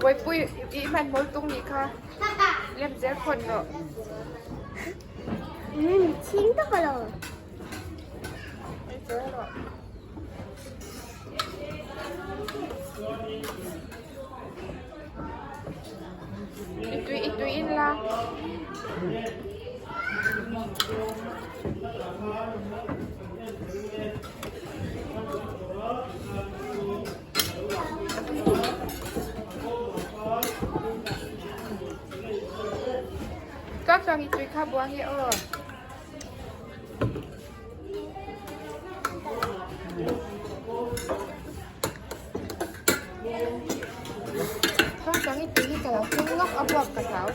Bawipui i hman mawl tung nih kha lem zel phawt rawh. Min chhing tak lo. Zel rawh. I tui i tui in la. Các chàng i tui kha buang hi aw. Các chàng i tui hi ka lo sing lawk a buak ka hlau.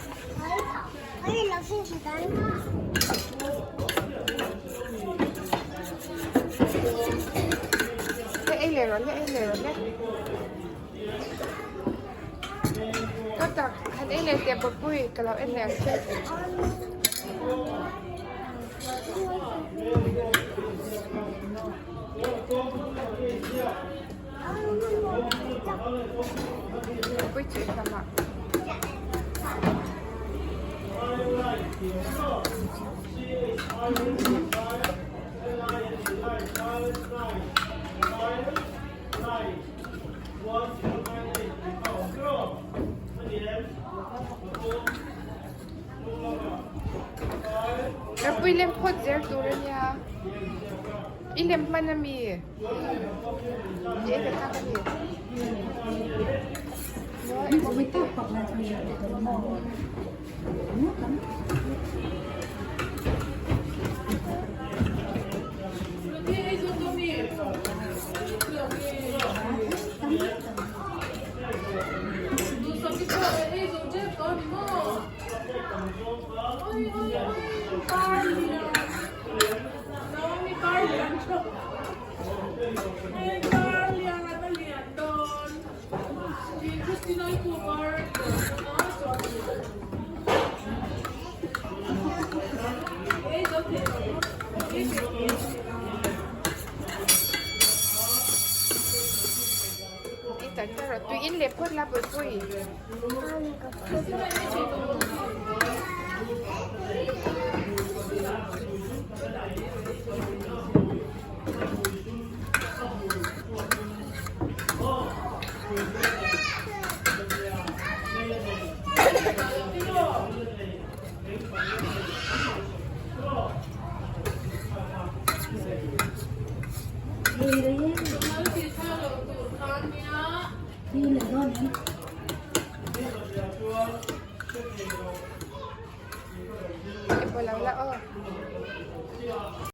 Le ei leh rawh le ei leh rawh le. Ka tak han ei leh teh bawpui ka lo en leh ang che. Bawpui chu i hlam ah. Rapui lem phawt zel tur a nia. I lem hman a mi? I ei ve tak a ni. I tan ta rawh tui in leh phawt la bawihpui. I pawh lo la aw.